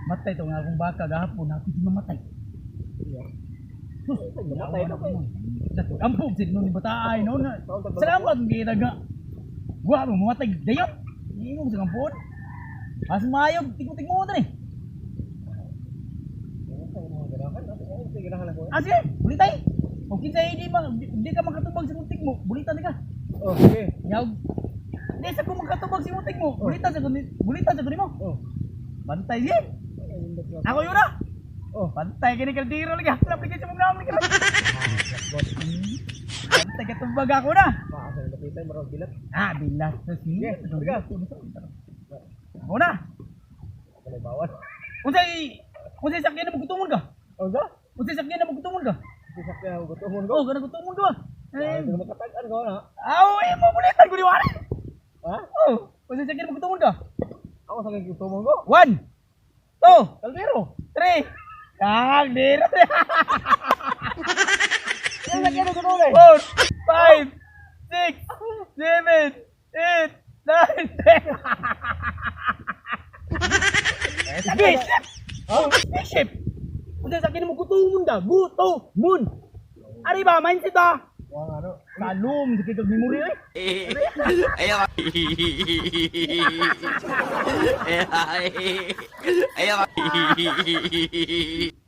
Matay to nga akong baka gahapon, hapit si mamatay. Sus, Namatay na to kay. Ampog sa ni bataay no na. Salamat kita nga. Wa mo mamatay dayon. Ingong sa kampon. As mayo tigmo-tigmo ta ni. Ah, sige, bulitay. O kinsa di ma di ka makatubag sa muntik mo, bulitan ni ka. Oh, sige. Yaw. Di sa ko makatubag sa muntik mo, bulitan sa ko nimo. Oh. Bantay sige. Ako yun na. Oh. Bantay kini kaldero lagi. Haklap lagi sa mong naam lagi. Bantay ka tubag ako na. Maasa na lapitan, marang bilat. Ah, bilas sa sige. Sige, Ako na. Wala bawal. Unsay unsay sakyan na magkutungon ka? Oh, sa? Unsay sakyan na magkutungon ka? Sisak na gutomon ko. Oh, kana gutumon ka ba? Ay, Eh, hindi makatag-an ko na. aw, eh, mo bulitan ko ni wala. Ha? Oh, unsay sakyan na magkutungon ka? Ako sa gutomon ko. One, two, Kaldero. three. Kaldero. Yan lagi ano gutomon. Four, five, six, seven, eight, nine, 10. Spaceship! Oh, spaceship! Unsa sa kini mo gutomon da? Gutomon. Ari ba mindset ah? Wa nga no. Kalum sige kag memory oy.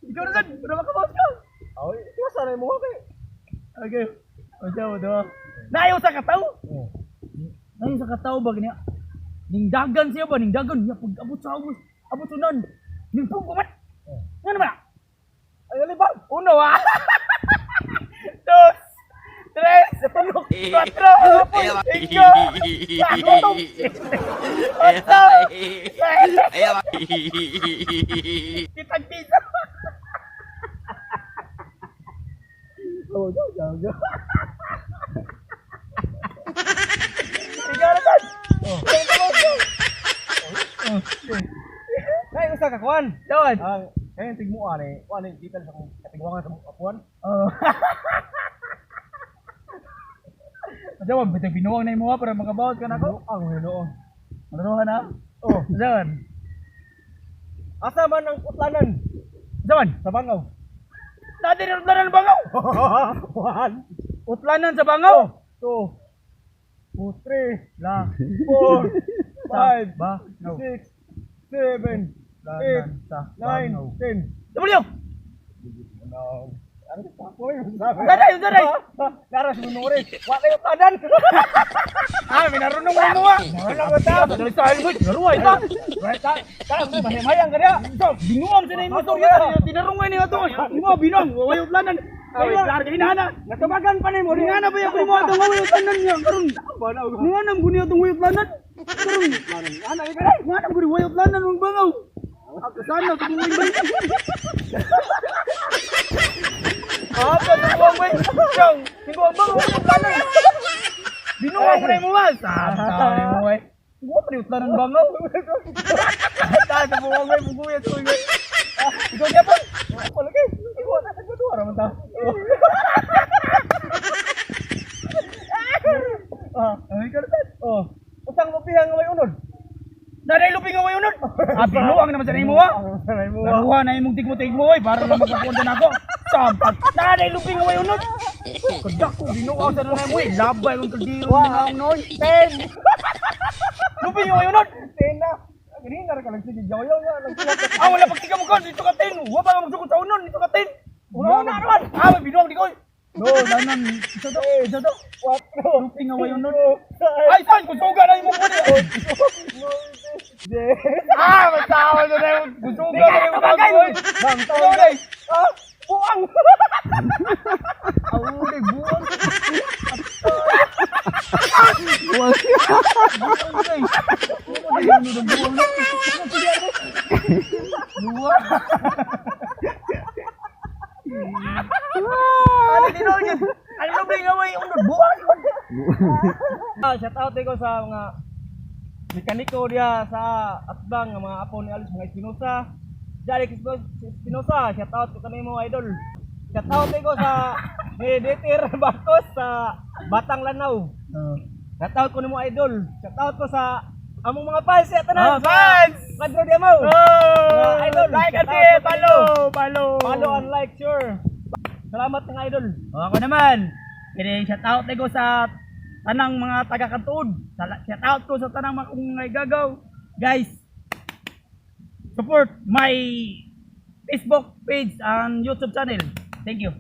Ikaw na sad, para makabawas ka. Ay, tiwasa na mo kay. Okay. Unsa mo do? Nayo sa kataw. Oh. Nayo sa kataw ba gani? Ning dagan siya ba ning dagan niya pag abot sa abot abot sunan. Ning pungko man. Oh. Ngano man? Ay, alibag. Uno ah. Dos. Tres. Cuatro. Cinco. Seis. Ocho. Siete. Kitang piso. Oh, go, go, go. Ikaw na sad. Oh. Nay, usa ka kuan. Jawan. Ang kaya tigmo ani, kuan ni gikan sa akong katigwangan sa apuan. Oh. Jawan, bitag binuwang na imo para makabawat ka nako. Ang hinuon. Maruha na. Oh, Jawan. asa man ang utlanan Jawan. sa Bangaw? Dati rin utlanan bangaw. One, Utlanan sa bangaw. two, two, three, La. four, five, Ba. No. six, seven, eight, Sa. nine, 10. W. Ano? Ano sa ako yung sabi? Daday, daday. Dara si Nuri. Wa kayo tanan. Ah, minarunong mo mo ah. Wala ko ta. Dali sa helmet. Naruwa ita. Right ta. Ta, mahimayang ka niya. So, binuang sa na yung motor niya. Tinarungay niya ito. Mo, binuang. Way utlanan. Ay, klaro kay hana. Natubagan pa nimo. Ngana ba yung mo atong way utlanan niya? Karon. Ngana mo niya atong way utlanan. Karon. Ana ka dai. Ngana mo way utlanan ng bangaw. Sana tumuwing ba? Apa tumuwang ba? Siyang, hindi ang bangaw way utlanan. Binuang mo na yung muwas. Sabi mo ay. Huwag pa rin utlanan bangaw. Ta, tumuwang ba? Buguya, tumuwang ba? Ikaw niya pa. Wala kay. Ikaw na nagduwa ra man ta. Ah, ay ka na. Oh. Usang lupihan nga may unod. Daday luping nga wayon nun. Ah, binuang naman sa imo ha. Sanay mo. Naruha na imong tigmo-tigmo oy para lang makakuha na ako. Sampag. Daday luping nga wayon nun. Kadak ko binuang sa nanay mo eh. Labay kong kaldero na ang noy. 10. Luping nga wayon nun. 10 na. Ganina ra ka lang sige joyo nga lang. Ah, wala pagtiga mo kon dito ka 10. Wa pa ka magsugod sa unon dito ka 10. Una na naman. Ah, may binuang di ko. No, nanan. Isa to, isa to. 4. Luping nga wayon nun. Ay, saan? Kusuga na imong puni. Ah, magtawa na na yung kusuga na yung bagay. Bang Ano na eh? Ah, buang. Awuday, buwang. Buwang. Buwang. Buwang. Buwang. Ano tinuod yun? Ano ba yung away? Unod, buwang. Ah, shout out ko sa mga mekaniko diha sa Atbang nga mga apo ni Alice mga Espinosa. Jaric Espinosa, shout out ko kanimo, idol. Shout out ko sa ni Dieter Bartos sa Batang Lanao. Shout out ko nimo, idol. Shout out ko sa among mga fans sa tanan. Ah, fans! Kadro di amaw. Oh! Mga idol. like, share. Salamat ng idol. O, ako naman. Kini shout out ko sa tanang mga taga-Kantuod. Shout out ko sa tanang mga kung gagaw. Guys, support my Facebook page and YouTube channel. Thank you.